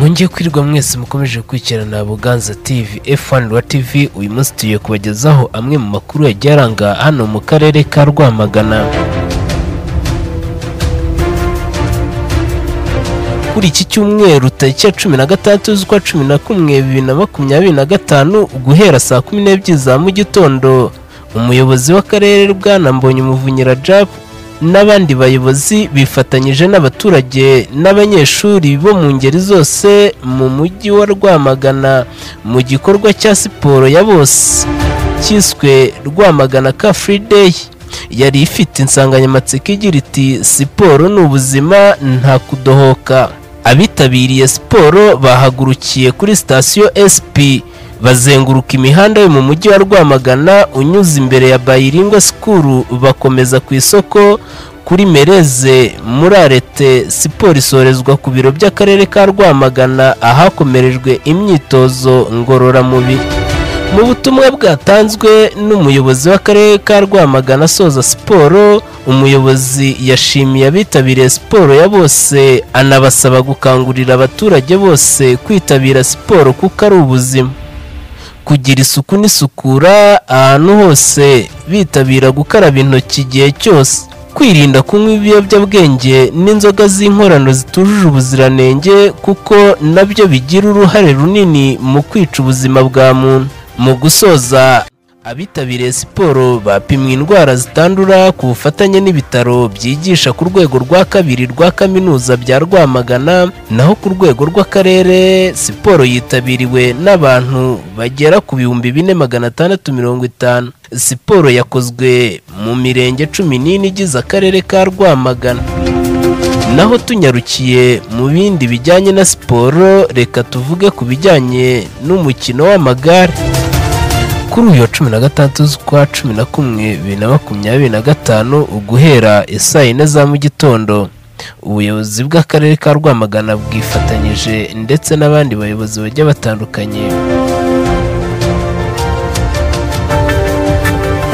Mwongeye kwirirwa mwese mukomeje gukurikirana Buganza TV, F1 Rwa TV. Uyu munsi tugiye kubagezaho amwe mu makuru yagiye aranga hano mu karere ka Rwamagana. Kuri iki cyumweru tariki ya 16 z'ukwa 11 2025 guhera saa 12 za mu gitondo, umuyobozi w'akarere Bwana Mbonyumuvunyi Rajab n'abandi bayobozi bifatanyije n'abaturage n'abanyeshuri bo mu ngeri zose mu mujyi wa Rwamagana mu gikorwa cya siporo ya bose cyiswe Rwamagana Car Free Day. Yari ifite insanganyamatsiko igira iti siporo ni ubuzima nta kudohoka. Abitabiriye siporo bahagurukiye kuri sitasiyo SP bazenguruka imihanda yo mu mujyi wa Rwamagana unyuze imbere ya Bayiringwa School, bakomeza ku isoko kuri Mereze muri arete. Siporo isorezwa ku biro by'akarere ka Rwamagana ahakomerejwe imyitozo ngororamubiri. Mu butumwa bwatanzwe n'umuyobozi w'akarere ka Rwamagana asoza siporo, umuyobozi yashimiye abitabiriye siporo ya bose anabasaba gukangurira abaturage bose kwitabira siporo kuko ari ubuzima, kugira isuku n'isukura ahantu hose, bitabira gukaraba intoki igihe cyose, kwirinda kunywa ibiyobyabwenge n'inzoga z'inkorano zitujuje ubuziranenge kuko nabyo bigira uruhare runini mu kwica ubuzima bwa muntu. Mu gusoza, abitabiriye siporo bapimwe indwara zitandura ku bufatanye n'ibitaro byigisha ku rwego rwa kabiri rwa kaminuza bya Rwamagana. Naho ku rwego rw'akarere siporo yitabiriwe n'abantu bagera ku 4650. Siporo yakozwe mu mirenge 14 igize akarere ka Rwamagana. Naho tunyarukiye mu bindi bijyanye na siporo, reka tuvuge ku bijyanye n'umukino w'amagare. Kuri uyu wa 16 z'ukwa 11 2025 guhera saa 4 za mu gitondo, ubuyobozi bw'akarere ka Rwamagana bwifatanyije ndetse n'abandi bayobozi bajya batandukanye.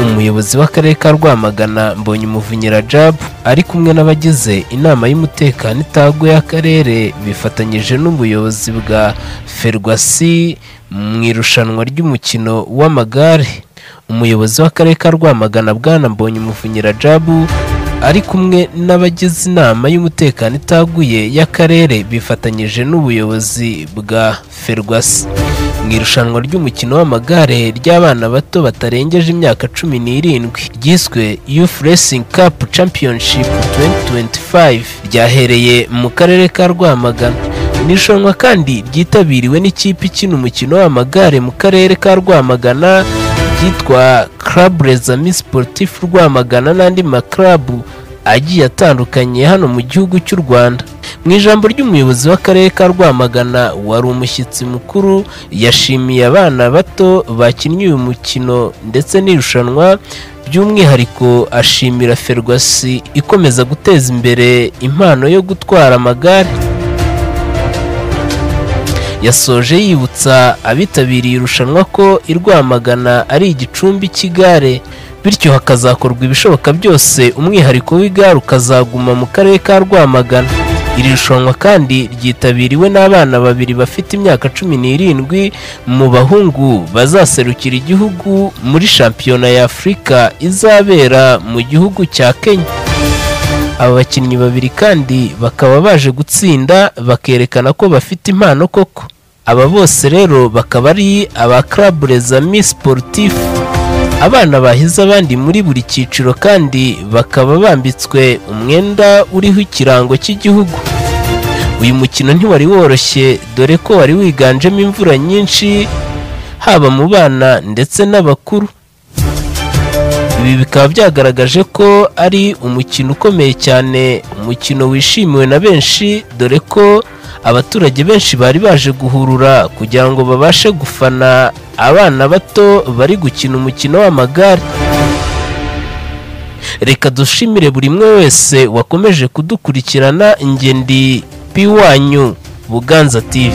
Umuyobozi w'akarere ka Rwamagana Mbonyumuvunyi Rajab ari kumwe n'abagize inama y'umutekano itaguye y'akarere bifatanyije n'ubuyobozi bwa Ferwasi mu irushanwa ry'umukino w'amagare. Umuyobozi w'akarere ka Rwamagana Bwana Mbonyumuvunyi Rajab ari kumwe n'abagize inama y'umutekano itaguye y'akarere bifatanyije n'ubuyobozi bwa Ferwasi mu irushanwa ry'umukino w'amagare ry'abana bato batarengeje imyaka 17 ryiswe Youth Racing Cup Championship 2025 ryahereye mu karere ka Rwamagana. Ni irushanwa kandi ryitabiriwe n'ikipe ikina umukino w'amagare mu karere ka Rwamagana ryitwa Club Les Amis Sportifs Rwamagana n'andi maklabu agiye atandukanye hano mu gihugu cy'u Rwanda. Mu ijambo ry'umuyobozi w'akarere ka Rwamagana wari umushyitsi mukuru, yashimiye abana bato bakinnye uyu mukino ndetse n'irushanwa, by'umwihariko ashimira Ferwasi ikomeza guteza imbere impano yo gutwara amagare. Yasoje yibutsa abitabiriye irushanwa ko i Rwamagana ari igicumbi cy'igare, bityo hakazakorwa ibishoboka byose umwihariko w'igare ukazaguma mu karere ka Rwamagana. Iri rushanwa kandi ryitabiriwe n'abana babiri bafite imyaka 17 mu bahungu bazaserukira igihugu muri shampiyona ya Afurika izabera mu gihugu cya Kenya. Aba bakinnyi babiri kandi bakaba baje gutsinda bakerekana ko bafite impano koko. Aba bose rero bakaba ari aba Club Les Amis Sportifs. Abana bahize abandi muri buri cyiciro kandi bakaba bambitswe umwenda uriho ikirango cy'igihugu. Uyu mukino ntiwari woroshye dore ko wari wiganjemo imvura nyinshi haba mu bana ndetse n'abakuru. Ibi bikaba byagaragaje ko ari umukino ukomeye cyane, umukino wishimiwe na benshi dore ko abaturage benshi bari baje guhurura kugira ngo babashe gufana abana bato bari gukina umukino w'amagare. Reka dushimire buri umwe wese wakomeje kudukurikirana. Nge ndi P wanyu Buganza TV.